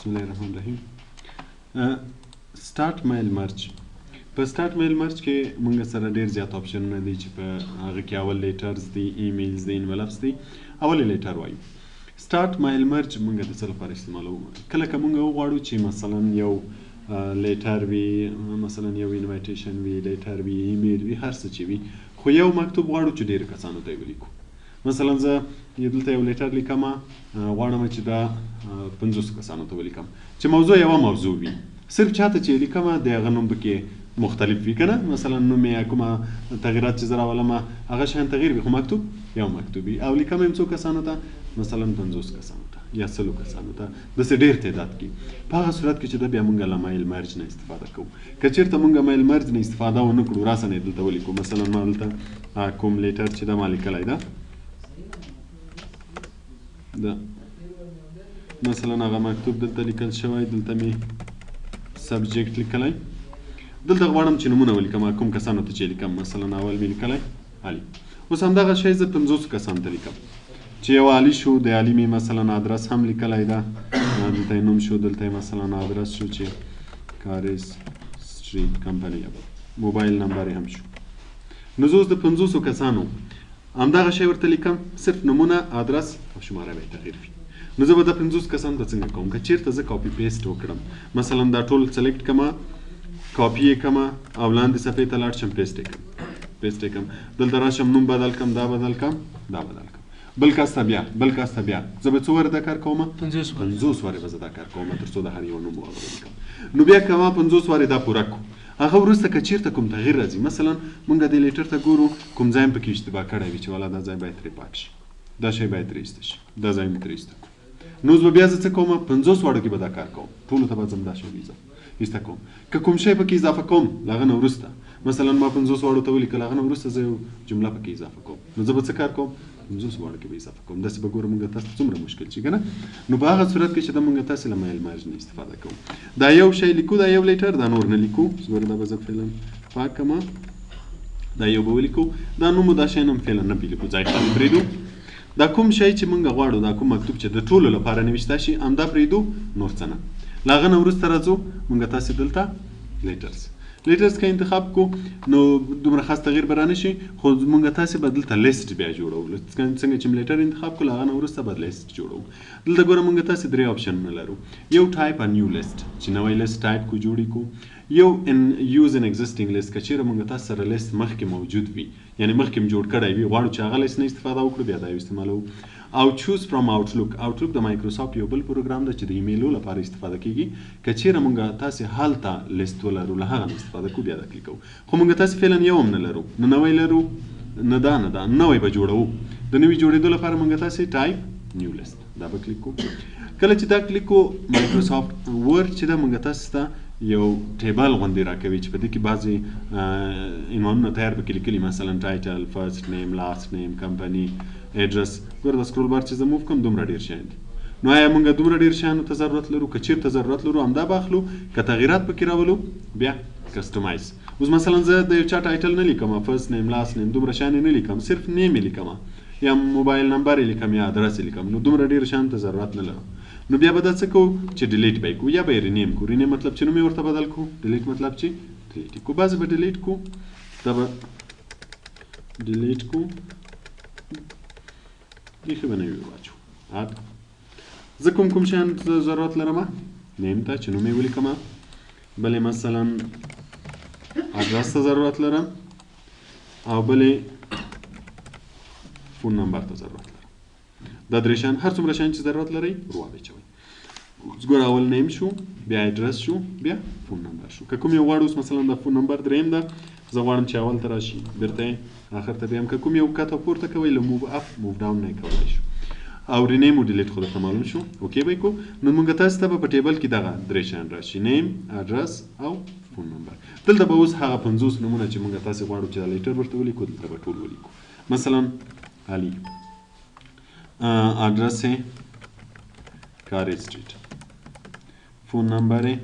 بسم الله الرحمن الرحیم. start mail merge، په start mail merge کې مونږ سره ډیر زیات آپشنونه دي چې په هغه کې اول letters دي، emails دي، envelopes دي. اول letter وایو. start mail merge مونږ د څه لپاره استعمالوو؟ کله که مونږ وغواړو چې مثلا یو letter وي، مثلا یو invitation وي، letter وي، ایمیل وي، هر څه چې وي، خو یو مکتوب غواړو چې ډېرو کسانو ته یې ولیکو. مثلا زه دلته یو letter لیکم، غواړم چې دا 50 کسانو ته ولیکم چې موضوع یوه موضوع وي، صرف چاته چې لیکم د هغه نوم پکې مختلف وي که نه، مثلا نوم یې کومه تغییرات چې زه راولم هغه شیان تغییر وي، خو مکتوب یو مکتوب وي. او لیکم یې څو کسانو ته، مثلا 50 کسانو ته یا 100 کسانو ته، داسې ډېر تعداد کې. په هغه صورت کې چې دا بیا مونږ له mail merge نه استفاده کوو. که چېرته مونږ mail merge نه استفاده ونه کړو، راساً یې دلته ولیکو. مثلا ما دلته کوم letter چې دا ما لیکلی ده، دا مثلا هغه مکتوب دلته لیکل شوی، دلته مې subject لیکلی، دلته غواړم چې نومونه ولیکم کوم کسانو ته چې لیکم. مثلا اول مې لیکلی علي. اوس همدغه شی زه 50 کسانو ته لیکم چې یو علي شو، د علي مې مثلا آدرس هم لیکلی ده، دلته یې نوم شو، دلته یې مثلا آدرس شو چې کاریز street company، mobile number یې هم شو. نو زه اوس د 50 کسانو همدغه شی ورته لیکم، صرف نمونه، آدرس او شماره به یې تغییر وي. نو زه به دا 50 کسانو ته څنګه کوم؟ که چېرته زه copy paste وکړم، مثلا دا ټول select کړم، کاپي یې کړم او لاندې صفحې ته لاړ شم، paste یې کړم، paste یې کړم، دلته راشم نوم بدل کړم، دا بدل کړم، دا بدل کړم، بل کس ته بیا، بل کس ته بیا. زه به څو وارې دا کار کوم؟ 50 وارې. 50 وارې به زه دا کار کوم تر څو د هر یو نوم هغه ولیکم. نو بیا که ما 50 وارې دا پوره کړو، هغه وروسته که چېرته کوم تغییر راځي، مثلا مونږ دې letter ته ګورو کوم ځای هم پکې اشتباه کړی وي چې والا دا ځای باید ترې پاک شي، دا شی باید ترې ایسته شي، دا ځای مې ترې ایسته کړو. نو اوس به بیا زه څه کوم؟ 50 واړو کې به دا کار کوم، ټولو ته به ځم دا شی ایسته کوم. که کوم شی پکې اضافه کوم له هغه نه وروسته، مثلا ما 50 واړو ته ولیکل، هغه نه وروسته زه یو جمله پکې اضافه کوم، نو زه به څه کار کوم؟ 50 واړو کې به اضافه کوم. داسې به ګورو مونږ تاسو ته څومره مشکل شي که نه. نو په هغه صورت کې چې دا مونږ تاسې له mail merge نه استفاده کوو، دا یو شی لیکو، دا یو letter، دا نور نه لیکو. اوس ګوره دا به زه فعلا پاک کړم، دا یو به ولیکو، دا نوم دا شی هم فعلا نه پرې لیکو، ځای خالي پرېږدو. دا کوم شی چې مونږ غواړو، دا کوم مکتوب چې د ټولو لپاره نوشته شي همدا پرېږدو، نور څه نه. له هغه نه وروسته راځو مونږ تاسې دلته letters، letters که انتخاب کو نو دومره خاص تغییر به رانه شي، خو مونږ تاسې به دلته لیست بیا جوړو. څنګه چې letter انتخاب کو، له هغه نه وروسته به لیست جوړو. دلته ګوره مونږ تاسې درې آپشنونه لرو. یو type a new list چې نوی لیست ټایپ کو جوړ کو، یو ان use an existing list که چیرې مونږ تاسو سره لیست مخکې موجود وي، یعنی مخکې مو جوړ کړی وي، غواړو چې هغه لیست نه استفاده وکړو، بیا دا یو استعمالوو. او choose from Outlook، Outlook د مایکروسافټ یو بل پروګرام ده چې د ایمیلو لپاره استفاده کیږي. که چیرې مونږ تاسې هلته لیست ولرو له هغه نه استفاده کوو، بیا دا کلیک کوو. خو مونږ تاسې فعلا یو هم نه لرو، نه نوی لرو، نه دا نه دا، نوی به جوړوو. د نوي جوړېدو لپاره مونږ تاسې type new list دا به کلیک کوو. کله چې دا کلیک کوو، مایکروسافټ Word چې دا مونږ تاسې ته یو table غوندې راکوي چې په دې کې بعضې عنوانونه تیار پکې لیکلي، مثلا title، first name، last name، company، address. ګوره دا scroll bar چې زه move کوم دومره ډېر شیان دي. نو آیا مونږ دومره ډېر شیانو ته ضرورت لرو؟ که چېرته ضرورت لرو همدا به اخلو، که تغییرات پکې راولو بیا customize. اوس مثلا زه د یو چا title نه لیکم، first name، last name، دومره شیان یې نه لیکم، صرف name یې لیکم یا mobile number یې لیکم یا ادرس یې لیکم، نو دومره ډېر شیانو ته ضرورت نه لرم. نو بیا به دا څه کوو چې delete به یې کوو یا به یې rename کوو. rename مطلب چې نوم یې ورته بدل کوو، delete مطلب چې delete یې کوو. بعضې به delete کوو، دا به delete کوو، بیخي به نوي واچو. add. زه کوم کوم شیان ته ضرورت لرم؟ name ته چې نوم یې ولیکم، بلې مثلا ادرس ته ضرورت لرم، او بلې phone number ته ضرورت لرم. دا درې شیان، هر څومره شیان چې ضرورت لرئ ور وچوئ. اوس ګوره اول name شو، بیا ادرس شو، بیا phone number شو. که کوم یو غواړو، اوس مثلا دا phone number دریم ده، زه غواړم چې اول ته راشي، بیرته یې آخر ته بیایم. که کوم یو کته پورته کوئ له move up move down نه یې کولی شو. او rename او delete خو درته معلوم شو، okay به یې کو. نو موږ تاسو ته به په table کې دغه درې شیان راشي، name، ادرس او phone number. دلته به اوس هغه 50 نومونه چې موږ تاسې غواړو چې دا letter ورته ولیکو، دلته به ټول ولیکو. مثلا علي، ادرس یې کاری street، phone number یې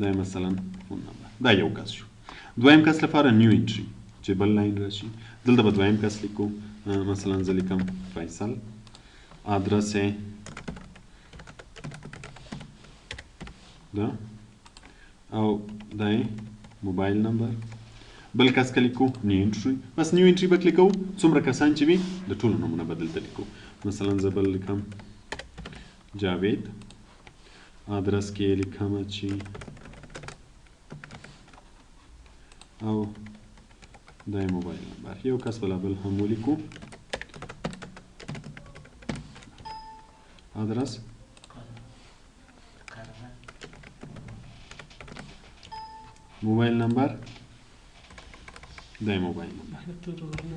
دا مثلا phone number، دا یو کس شو. دویم کس لپاره new entry چې بل line راشي، دلته به دویم کس لیکو. مثلا زه لیکم فیصل، ادرس یې دا او دا موبایل نمبر. بل کس کلیک کو new entry، بس new entry به کلیک کوو، څومره کسان چې وي د ټولو نومونه به دلته لیکو. مثلا زه بل لیکم جاوید، آدرس کې یې لیکم چې او دا یې موبایل نمبر. یو کس به لا بل هم ولیکو، آدرس موبایل نمبر، دا یې موبایل نمبر.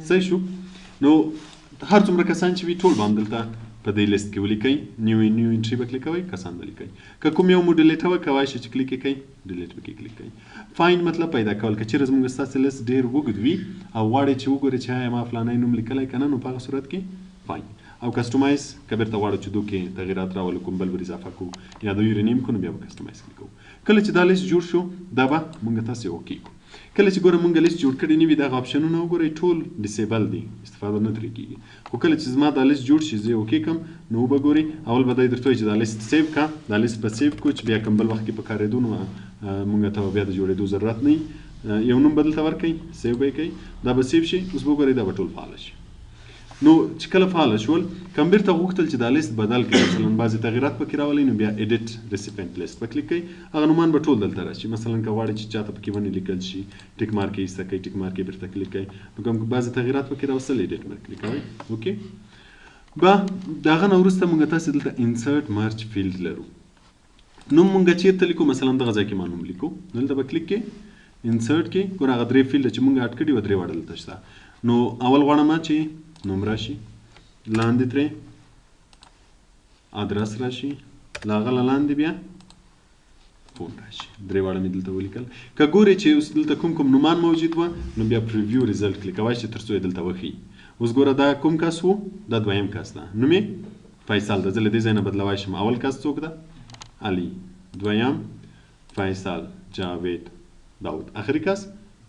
صحیح شو. نو هر څومره کسان چې وي ټول به هم دلته په دې لیست کې ولیکئ. new entry به کلیک کوئ، کسان به لیکئ. که کوم یو مو delete وه کوای شئ چې کلیک یې کړئ، delete به کې کلیک کړئ. find مطلب پیدا کول، که چېرې زموږ ستاسې لیست ډېر اوږد وي او غواړئ چې وګورئ چې آیا ما فلانی نوم لیکلی که نه، نو په هغه صورت کې find. او customize که بېرته غواړو چې دوی کې تغییرات راولو، کوم بل ور اضافه کړو یا دوی rename کړو، نو بیا به customize کلیک کوو. کله چې دا لیست جوړ شو دا به موږ تاسې okay کړو. کله چې ګوره مونږ لیست جوړ کړی نه وي، دغه option ونه وګورئ ټول disable دي، استفاده نه ترې کېږي. خو کله چې زما دا لیست جوړ شي، زه یې okay کړم، نو وبه ګورئ اول به دی درته وایي چې دا لیست save کا، دا لیست به save کړو چې بیا کوم بل وخت کې په کارېدو نو مونږ ته به بیا د جوړېدو ضرورت نه وي. یو نوم به دلته ورکړئ، save به یې کړئ، دا به save شي. اوس به وګورئ دا به ټول فعاله شي. نو چې کله فعاله شول، که بیرته غوښتل چې دا لیست بدل کړئ، مثلا بعضې تغییرات پکې راولئ، نو بیا edit recipient list به کلیک کړئ، هغه نومان به ټول دلته راشي. مثلا که غواړئ چې چاته پکې ونه لیکل شي، tick mark یې ایسته کړئ، tick mark یې بیرته کلیک کړئ، نو کوم بعضې تغییرات پکې راوستل، edit به کلیک کوئ. okay، به د هغه نه وروسته موږ تاسې دلته insert merge field لرو. نوم موږ چېرته لیکو؟ مثلا دغه ځای کې ما نوم لیکو، دلته به کلیک کړئ، insert کې ګوره هغه درې field چې موږ add کړي وه، درې واړه دلته شته. نو اول غواړم چې نوم راشي، لاندې ترې آدرس راشي، له هغه له لاندې بیا phone راشي. درې واړه مې دلته ولیکل. که ګورئ چې اوس دلته کوم کوم نومان موجود وه، نو بیا preview result کلیک کوئ چې تر څو یې دلته وښیي. اوس ګوره دا کوم کس و؟ دا دویم کس ده، نوم یې فیصل ده. زه له دې ځای نه بدلوای شم. اول کس څوک ده؟ علي، دویم فیصل، جاوید، داود، اخري کس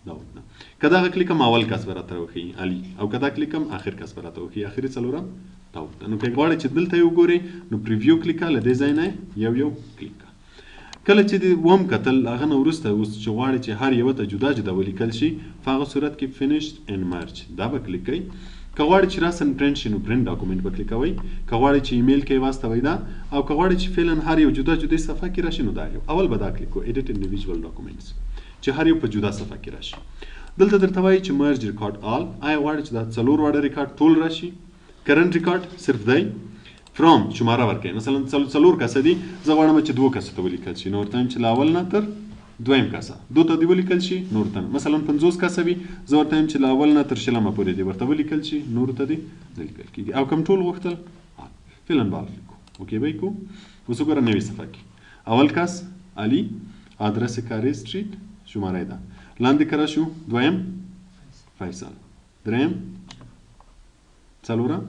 داود ده. که دغه کلیک کوم اول کس به راته وښیي علي، او که دا کلیک کوم اخر کس به راته وښیي، اخري څلورم داود ده. نو که غواړئ چې دلته یې وګورئ، نو preview کلیک کړه، له دې ځای نه یو یو کلیک کړه. کله چې دې وم کتل، هغه نه وروسته اوس چې غواړئ چې هر یوه ته جدا جدا ولیکل شي، په هغه صورت کې finish and merge دا به کلیک کړئ. که غواړئ چې راساً پرنټ شي، نو print document به کلیک کوئ. که غواړئ چې ایمیل کې یې واستوئ دا، او که غواړئ چې فعلاً هر یو جدا جدا صفحه کې راشي، نو دا یو اول به دا کلیک کوو، edit individual documents، چې هر یو په جدا صفحه کې راشي. دلته درته وایي چې merge record all، آیا غواړئ چې دا څلور واړه ریکارډ ټول راشي؟ current record صرف دی، from شماره ورکوي. مثلا څلور کسه دي، زه غواړم چې دوو کسو ته ولیکل شي، نو ورته وایم چې له اول نه تر دویم کسه دوه ته دې ولیکل شي، نور ته نه. مثلا 50 کسه وي، زه ورته وایم چې له اول نه تر شلمه پورې دې ورته ولیکل شي، نورو ته دې نه لیکل کېږي. او کوم ټول غوښتل فعلا به all لیکو، okay به یې کړو. اوس وګوره نوې صفحه کې اول کس علي، آدرس کاری street، شماره ده، لاندې که راشو دویم فیصل، دریم، څلورم،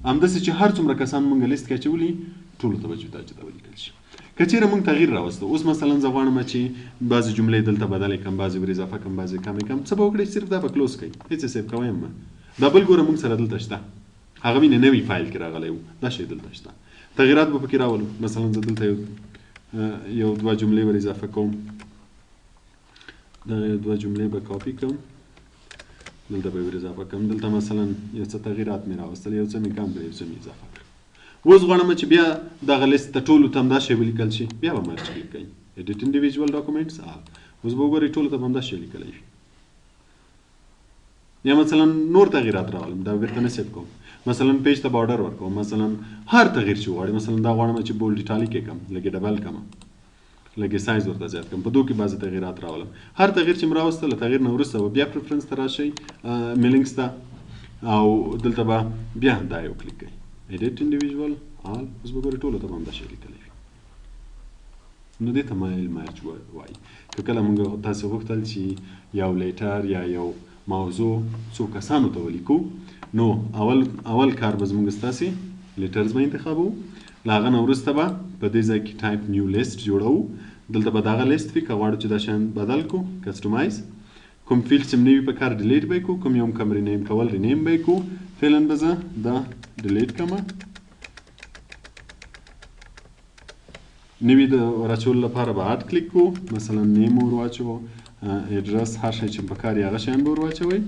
همداسې چې هر څومره کسان مونږ لیست کې اچولي ټولو ته به جدا جدا ولیکل شي. که چېرې مونږ تغییر راوستو، اوس مثلا زه غواړم چې بعضې جملې دلته بدلې کړم، بعضې ور اضافه کړم، بعضې کمې کړم، څه به وکړئ؟ صرف دا به close کړئ، هېڅ یې save کوئ هم مه. دا بل ګوره مونږ سره دلته شته، هغه وینې نوي فایل کې راغلی و، دا شی دلته شته، تغییرات به پکې راولو. مثلا زه دلته یو دوه جملې ور اضافه کوم، دغه یو دوه جملې به کاپي کوم، دلته به یې ور اضافه کوم. دلته مثلا یو څه تغییرات مې راوستل، یو څه مې کم کړل، یو څه مې اضافه کړل. اوس غواړم چې بیا دغه لیست ته ټولو ته همدا شی ولیکل شي، بیا به merge کلیک کوئ، edit individual documents all. اوس به وګورئ ټولو ته به همدا شی لیکلی وي. یا مثلا نور تغییرات راولم، دا بیرته نه save کوم، مثلا page ته border ورکوم، مثلا هر تغییر چې وغواړي. مثلا دا غواړم چې bold italic یې کړم، لږ یې double کړم، لږ یې سایز ورته زیات کړم، په دوه کې بعضې تغییرات راولم. هر تغییر چې مې راوسته، له تغییر نه وروسته به بیا preference ته راشئ، mailings ته، او دلته به بیا دا یو کلیک کوئ، edit individual all. اوس به ګورئ ټولو ته به همدا شی لیکلی وي. نو دې ته mail merge وایي. که کله موږ تاسې غوښتل چې یو letter یا یو موضوع څو کسانو ته ولیکو، نو اول کار به زموږ ستاسې letters به انتخابوو، له هغه نه وروسته به په دې ځای کې type new list جوړوو، دلته به دغه لیست وي. که غواړو چې دا شیان بدل کړو، customize، کوم field چې نه وي په کار delete به یې کړو، کوم یو هم کم rename کول rename به یې کړو. فعلا به زه دا delete کړم. نوي د وراچولو لپاره به add کلیک کو، مثلا name ور واچوو، ادرس، هر شی چې پکار وي هغه شیان به ور واچوئ،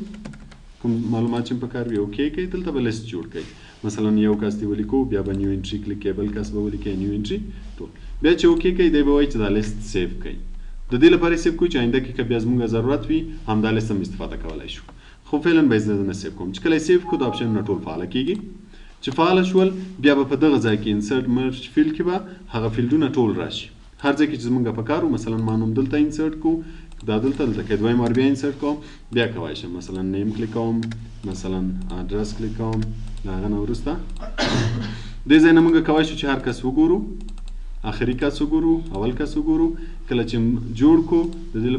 کوم معلومات چې پکار وي okay کوئ. دلته به لیست جوړ کړئ، مثلا یو کس دی ولیکو، بیا به new entry کلیک کوئ، بل کس به ولیکئ new entry، ټول بیا چې okay کوئ، دی به وایي چې دا لیست save کړئ. د دې لپاره save کوو چې آینده کې که بیا زموږ ضرورت وي همدا لیست هم استفاده کولای شو. خو فعلا به یې زه نه save کوم. چې کله یې save کړو دا آپشنونه ټول فعاله کیږي. چې فعاله شول بیا به په دغه ځای کې insert merge field کې به هغه فیلډونه ټول راشي، هر ځای کې چې زمونږ په کار و. مثلا ما نوم دلته insert کو، دا دلته دلته که دویم وار بیا insert کوم بیا کوای شم، مثلا name کلیک کوم، مثلا ادرس کلیک کوم. د هغه نه وروسته دې ځای نه موږ کوای شو چې هر کس وګورو، آخري کس وګورو، اول کس وګورو. کله چې جوړ کو د دې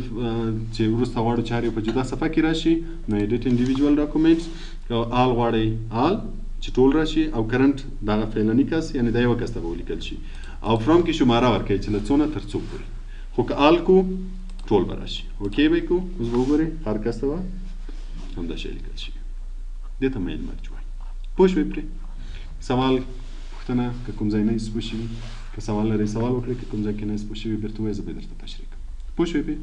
چې وروسته غواړو چې هر یو په جدا صفحه کې راشي، نو edit individual documents، که all غواړئ all چې ټول راشي، او current دغه فعلني کس یعنی دا یو کس ته به ولیکل شي، او from کې شماره ورکوي چې له څو نه تر څو پورې. خو که all کو ټول به راشي. okay به کو، اوس به وګورئ هر کس ته به همدا شی لیکل شي. دې ته mail merge وایي. پوه شوئ پرې؟ سوال، پوښتنه، که کوم ځای نه یاست پوه شوي، که سوال لرئ سوال وکړئ، که کوم ځای کې نه یاست پوه شوي بیرته ووایئ، زه به یې درته تشریح کړم. پوه شوئ پرې؟